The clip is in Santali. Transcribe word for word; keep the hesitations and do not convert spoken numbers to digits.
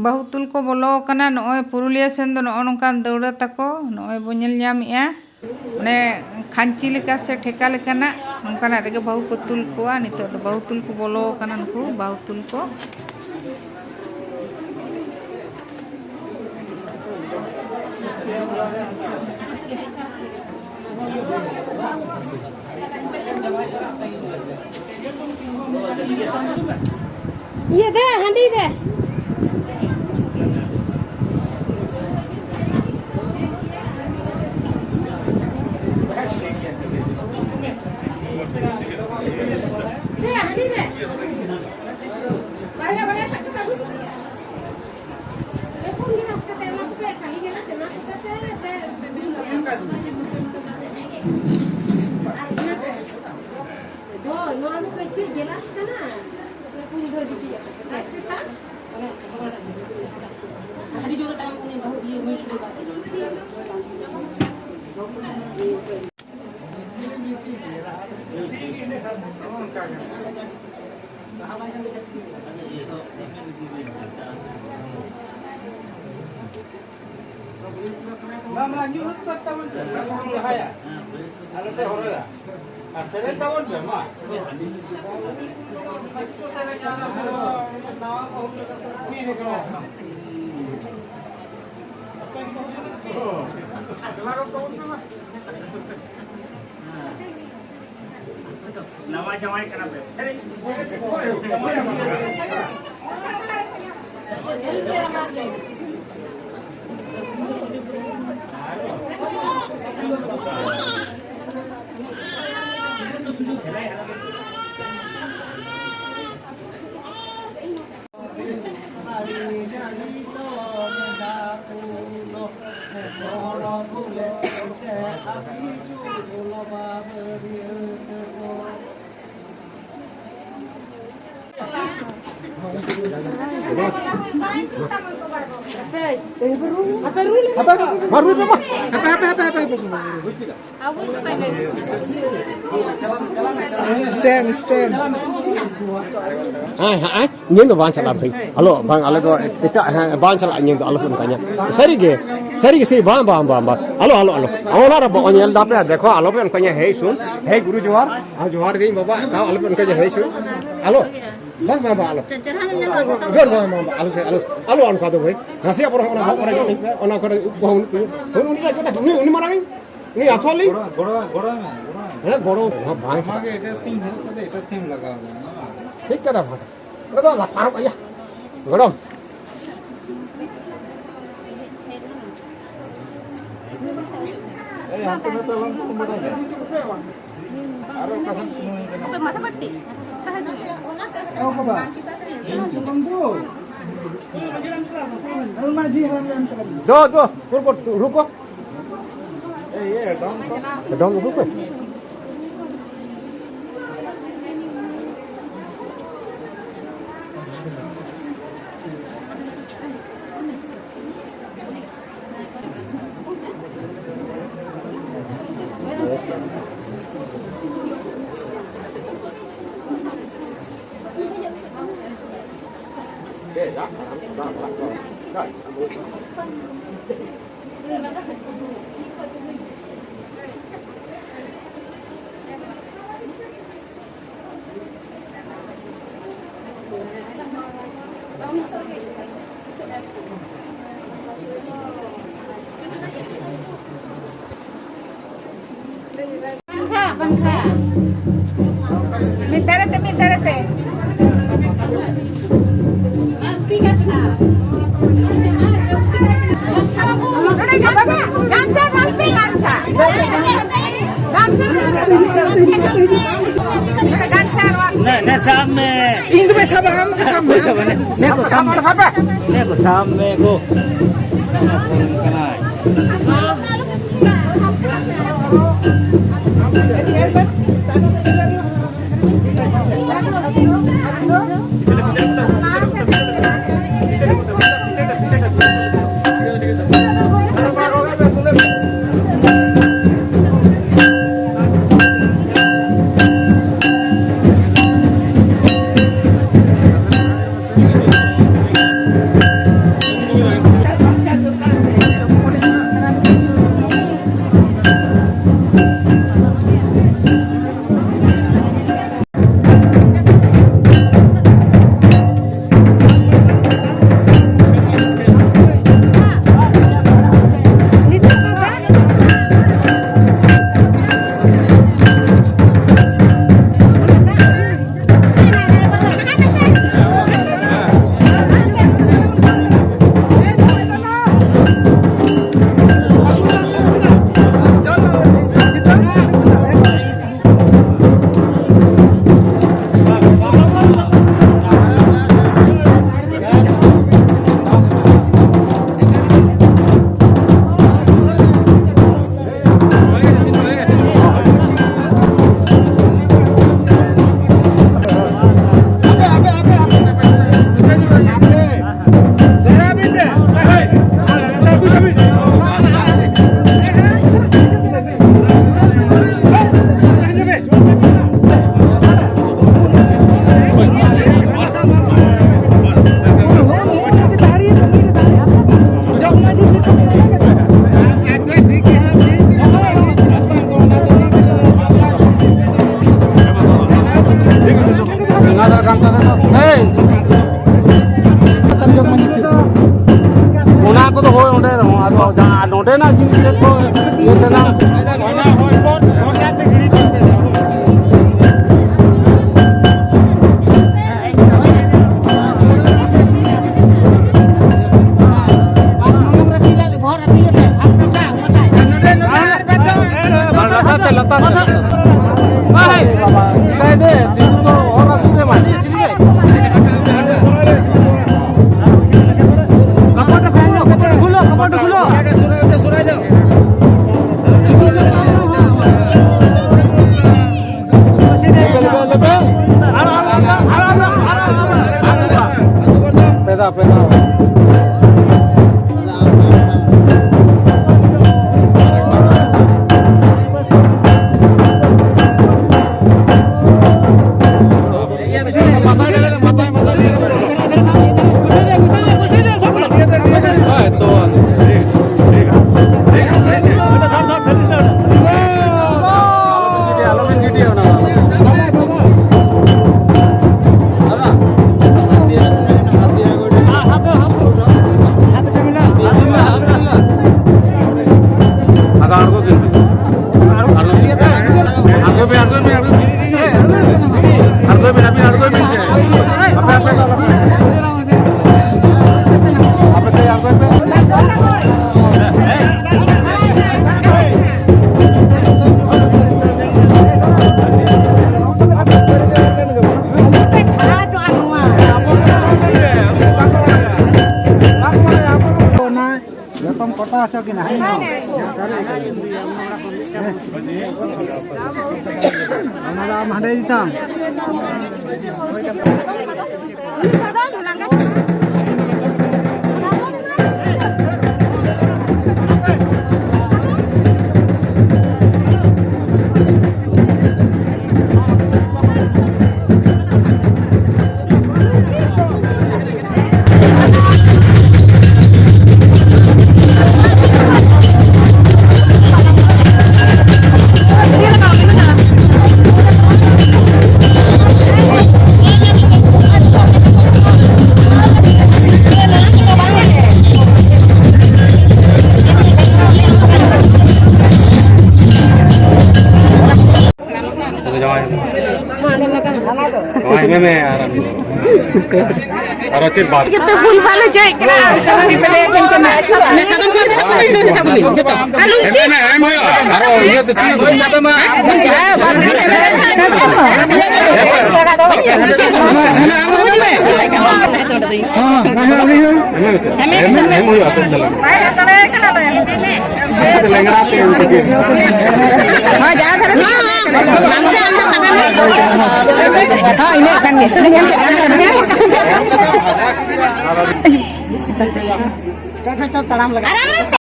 ᱵᱟᱹᱦᱩ ᱛᱩᱞ ᱠᱚ ᱵᱚᱞᱚ ᱟᱠᱟᱱᱟ᱾ ᱱᱚᱜᱼᱚᱭ ᱯᱩᱨᱩᱞᱤᱭᱟᱹ ᱥᱮᱱ ᱫᱚ ᱱᱚᱜᱼᱚ ᱱᱚᱝᱠᱟᱱ ᱫᱟᱹᱣᱲᱟᱹ ᱛᱟᱠᱚ, ᱱᱚᱜᱼᱚᱭ ᱵᱚᱱ ᱧᱮᱞ ᱧᱟᱢᱮᱜᱼᱟ᱾ ᱚᱱᱮ ᱠᱷᱟᱧᱪᱤ ᱞᱮᱠᱟ ᱥᱮ ᱴᱷᱮᱠᱟ ᱞᱮᱠᱟᱱᱟᱜ, ᱚᱱᱠᱟᱱᱟᱜ ᱨᱮᱜᱮ ᱵᱟᱹᱦᱩ ᱠᱚ ᱛᱩᱞ ᱠᱚᱣᱟ᱾ ᱱᱤᱛᱚᱜ ᱫᱚ ᱵᱟᱹᱦᱩ ᱛᱩᱞ ᱠᱚ ᱵᱚᱞᱚ ᱟᱠᱟᱱᱟ, ᱱᱩᱠᱩ ᱵᱟᱹᱦᱩ ᱛᱩᱞ ᱠᱚ᱾ ᱤᱭᱟᱹ ᱫᱮ, ᱦᱟᱺᱰᱤ ᱫᱮ᱾ ᱫᱮ, ᱦᱟᱺᱰᱤ ᱫᱮ᱾ ᱵᱟᱨᱭᱟ, ᱵᱟᱨᱭᱟ ᱥᱟᱵ ᱠᱟᱛᱮ ᱟᱹᱜᱩᱭ ᱯᱮ᱾ ᱯᱩᱱ ᱜᱤᱞᱟᱥ ᱠᱟᱛᱮ ᱮᱢᱟ ᱠᱚᱯᱮ, ᱠᱷᱟᱹᱞᱤ ᱜᱤᱞᱟᱥ ᱮᱢᱟ ᱠᱚᱯᱮ ᱥᱮ, ᱥᱮ ᱦᱳᱭ, ᱱᱚᱣᱟ ᱫᱚ ᱠᱟᱹᱡ ᱠᱟᱹᱡ ᱜᱮᱞᱟᱥ ᱠᱟᱱᱟ᱾ ᱯᱩᱱ ᱫᱷᱟᱹᱨᱤᱡ ᱜᱮ᱾ ᱟᱨ ᱪᱮᱛᱟᱱ? ᱟᱹᱰᱤ ᱡᱳᱨ ᱛᱟᱭᱚᱢ ᱩᱱᱤ ᱵᱟᱹᱦᱩ ᱤᱭᱟᱹ ᱦᱩᱭ ᱞᱮᱱᱟ᱾ ᱢᱟ, ᱢᱟ, ᱧᱩ ᱦᱚᱫ ᱠᱚ ᱛᱟᱵᱚᱱ ᱯᱮ, ᱵᱟᱠᱚ ᱞᱟᱦᱟᱭᱟ᱾ ᱟᱞᱚ ᱯᱮ ᱦᱚᱨᱚᱭᱟ᱾ ᱟᱨ ᱥᱮᱨᱮᱧ ᱛᱟᱵᱚᱱ ᱯᱮ, ᱢᱟ᱾ ᱱᱟᱣᱟ ᱵᱟᱹᱦᱩ ᱞᱮᱠᱟ ᱠᱚ ᱠᱩᱲᱤ ᱞᱮᱠᱟ᱾ ᱫᱮᱞᱟ ᱜᱚᱫ ᱛᱟᱵᱚᱱ ᱯᱮ, ᱢᱟ᱾ ᱱᱟᱣᱟ ᱡᱟᱶᱟᱭ ᱠᱟᱱᱟ ᱯᱮ᱾ Stem, stem. ᱦᱮᱸ, ᱦᱮᱸ, ᱦᱮᱸ, ᱤᱧᱟᱹᱝ ᱫᱚ ᱵᱟᱝ ᱪᱟᱞᱟᱜᱼᱟ ᱵᱷᱟᱹᱭ᱾ ᱟᱞᱚ, ᱵᱟᱝ, ᱟᱞᱮ ᱫᱚ ᱮᱴᱟᱜ, ᱦᱮᱸ, ᱵᱟᱝ ᱪᱟᱞᱟᱜᱼᱟ ᱤᱧᱟᱹᱝ ᱫᱚ, ᱟᱞᱚ ᱯᱮ ᱚᱱᱠᱟᱧᱟ᱾ ᱥᱟᱹᱨᱤ ᱜᱮ, ᱥᱟᱹᱨᱤ ᱜᱮ, ᱥᱮ ᱵᱟᱝ, ᱵᱟᱝ, ᱵᱟᱝ, ᱵᱟᱝ᱾ ᱟᱞᱚ, ᱟᱞᱚ, ᱟᱞᱚ᱾ ᱚᱱᱟ ᱨᱮ ᱵᱚ-, ᱧᱮᱞ ᱫᱟᱯᱮ, ᱫᱮᱠᱷᱚ, ᱟᱞᱚ ᱯᱮ ᱚᱱᱠᱟᱧᱟ᱾ ᱦᱮᱭ ᱥᱩᱱ, ᱦᱮᱭ ᱜᱩᱨᱩ ᱡᱚᱦᱟᱨ, ᱟᱨ ᱡᱚᱦᱟᱨ ᱜᱮ ᱤᱧ ᱵᱟᱵᱟ, ᱛᱟᱣ ᱟᱞᱚ ᱯᱮ ᱚᱱᱠᱟᱧᱟ᱾ ᱦᱮᱭ ᱥᱩᱱ, ᱟᱞᱚ᱾ ᱵᱟᱝ, ᱵᱟᱝ, ᱵᱟᱝ, ᱟᱞᱚ᱾ ᱪᱮ-, ᱪᱮᱦᱨᱟ ᱧᱚᱜ ᱧᱮᱞᱚᱜᱼᱟ ᱥᱮ ᱥᱟᱶ ᱡᱚᱦᱟᱨ, ᱥᱟᱶ? ᱵᱟᱝ, ᱵᱟᱝ, ᱵᱟᱝ, ᱟᱞᱚ ᱥᱮ, ᱟᱞᱚ᱾ ᱟᱞᱚ ᱚᱱᱠᱟ ᱫᱚ ᱵᱷᱟᱹᱭ᱾ ᱱᱟᱥᱮᱭᱟᱜ ᱯᱚᱨᱮ ᱚᱱᱟ ᱵᱚᱦᱚᱜ ᱠᱚᱨᱮ ᱧᱚᱜ ᱤᱧ ᱯᱮ, ᱚᱱᱟ ᱠᱚᱨᱮ ᱩᱵ ᱠᱚᱦᱚᱸ ᱵᱟᱹᱱᱩᱜ ᱛᱤᱧᱟᱹ᱾ ᱩᱱᱤ, ᱩᱱᱤ, ᱩᱱᱤ ᱢᱟᱨᱟᱝ ᱤᱧ᱾ ᱩᱱᱤ ᱟᱥᱚᱞᱤ? ᱜᱚᱲᱚ, ᱜᱚᱲᱚ, ᱜᱚᱲᱚ ᱟᱭ ᱢᱮ, ᱜᱚᱲᱚ ᱟᱭ ᱢᱮ᱾ ᱦᱮᱸ, ᱜᱚᱲᱚ ᱵᱟᱝ ᱟᱢᱟᱜ ᱜᱮ ᱮᱴᱟᱜ ᱥᱤᱢ ᱦᱩᱭᱩᱜ ᱠᱟᱛᱮ ᱮᱴᱟᱜ ᱥᱤᱢ ᱞᱟᱜᱟᱣ ᱢᱮ, ᱟᱢᱟᱜ ᱜᱮ᱾ ᱴᱷᱤᱠ ᱠᱟᱛᱷᱟ ᱵᱷᱟᱭ᱾ ᱚᱸᱰᱮ ᱫᱚ ᱞᱟᱛᱟᱨᱚᱜ ᱟᱭᱟ᱾ ᱜᱚᱲᱚ᱾ ᱮᱭ, ᱦᱟᱱᱛᱮ ᱱᱟᱛᱮ ᱵᱟᱝ ᱠᱚ ᱵᱟᱰᱟᱭᱟ᱾ ᱟᱨ ᱚᱠᱟ ᱥᱮᱫ ᱥᱚᱢᱚᱭ ᱠᱟᱱᱟ? ᱚᱠᱚᱭ ᱢᱟᱛᱷᱟ ᱯᱟᱴᱴᱤ? ᱚ ᱵᱟᱵᱟ᱾ ᱢᱟᱹᱡᱷᱤ ᱦᱟᱲᱟᱢ ᱞᱮ ᱮᱢ ᱠᱟᱫᱟ᱾ ᱫᱚ, ᱫᱚ, ᱠᱩᱨ ᱠᱚ, ᱨᱩᱠᱚ᱾ ᱮ, ᱤᱭᱟᱹ, ᱰᱚᱢ ᱠᱚ᱾ ᱰᱚᱢ ᱟᱹᱜᱩ ᱠᱚ᱾ ᱵᱟᱝᱠᱷᱟ, ᱵᱟᱝᱠᱷᱟ᱾ ᱢᱤᱫ ᱫᱷᱟᱨᱮ ᱛᱮ, ᱢᱤᱫ ᱫᱷᱟᱨᱮ ᱛᱮ᱾ ᱱᱚᱰᱮ ᱜᱟᱢᱪᱷᱟ, ᱜᱟᱢᱪᱷᱟ ᱜᱷᱟᱞ ᱯᱮ, ᱜᱟᱢᱪᱷᱟ᱾ ᱜᱟᱢᱪᱷᱟ᱾ ᱱᱚᱰᱮ ᱜᱟᱢᱪᱷᱟ ᱱᱚᱣᱟ᱾ ᱱᱮ, ᱱᱮ ᱥᱟᱵ ᱢᱮ᱾ ᱤᱧ ᱫᱚ ᱵᱟᱭ ᱥᱟᱵᱟ, ᱟᱢ ᱜᱮ ᱥᱟᱵ ᱢᱮ᱾ ᱥᱟᱵ ᱢᱮ, ᱱᱮ᱾ ᱱᱮ ᱠᱚ ᱥᱟᱵ ᱢᱮ᱾ ᱱᱮ ᱠᱚ ᱥᱟᱵ ᱢᱮ ᱜᱳ᱾ ᱛᱮᱱᱟᱜ ᱡᱤᱱᱤᱥ ᱪᱮᱫ ᱠᱚ ᱤᱭᱟᱹ ᱛᱮᱱᱟᱜ? ᱚᱱᱟ ᱦᱚᱭ ᱠᱚ, ᱦᱚᱭ ᱫᱟᱜ ᱛᱮ ᱜᱤᱰᱤ ᱠᱟᱛᱮ ᱫᱚ᱾ ᱞᱟᱛᱟᱨ ᱛᱮ, ᱞᱟᱛᱟᱨ ᱛᱮ᱾ ᱵᱟᱭ, ᱵᱟᱵᱟ, ᱥᱤᱫᱷᱟᱭ ᱫᱮ, ᱥᱤᱫᱷᱩ ᱫᱚ ᱚᱨ ᱟᱹᱪᱩᱨ ᱨᱮ ᱢᱟ᱾ ᱠᱟᱯᱚᱴ ᱠᱷᱩᱞᱚ, ᱠᱟᱯᱚᱴ ᱠᱷᱩᱞᱚ᱾ ᱯᱮᱫᱟ, ᱯᱮᱫᱟ᱾ ᱟᱫᱚ ᱟᱬᱜᱚ ᱠᱤᱱ ᱵᱤᱱ᱾ ᱟᱬᱜᱚ ᱯᱮ, ᱟᱬᱜᱚ ᱯᱮ, ᱟᱬᱜᱚ ᱯᱮ᱾ ᱟᱬᱜᱚᱭ ᱵᱤᱱ, ᱟᱹᱵᱤᱱ ᱟᱬᱜᱚᱭ ᱵᱤᱱ ᱥᱮ᱾ ᱟᱯᱮ, ᱟᱯᱮ ᱫᱚ ᱟᱞᱚ ᱯᱮ᱾ ᱟᱯᱮ ᱠᱟᱹᱡ ᱟᱬᱜᱚᱭ ᱯᱮ᱾ ᱡᱚᱛᱚᱢ ᱠᱚᱴᱟ ᱦᱚᱪᱚ ᱠᱤᱱᱟ, ᱦᱮᱸ? ᱚᱱᱟ ᱫᱚ ᱟᱢ ᱦᱟᱸᱰᱮ ᱤᱫᱤ ᱛᱟᱢ᱾ ᱦᱳᱭ, ᱢᱮ, ᱢᱮ, ᱟᱨ ᱟᱨᱚ ᱪᱮᱫ ᱵᱟᱫ? ᱡᱚᱛᱚ ᱵᱷᱩᱞ ᱵᱷᱟᱞ ᱦᱚᱪᱚᱭᱮᱫ ᱠᱟᱱᱟ᱾ ᱮᱢ, ᱮᱢ, ᱮᱢ ᱦᱩᱭᱩᱜᱼᱟ᱾ ᱟᱨᱚ ᱤᱭᱟᱹ ᱛᱮ ᱛᱤᱭᱳᱜ ᱫᱚ᱾ ᱮᱢ, ᱮᱢ, ᱮᱢ ᱦᱩᱭᱩᱜᱼᱟ, ᱛᱚ ᱪᱟᱞᱟᱜ ᱢᱮ᱾ ᱞᱮᱸᱜᱲᱟ ᱛᱮ ᱮᱢ ᱛᱮᱜᱮ᱾ ᱦᱳᱭ, ᱡᱟᱦᱟᱸ ᱫᱷᱟᱨᱮ ᱛᱮᱜᱮ᱾ ᱦᱳᱭ, ᱤᱱᱟᱹᱜ ᱠᱷᱟᱱ ᱜᱮ᱾ ᱟᱨᱟᱢ ᱥᱮ᱾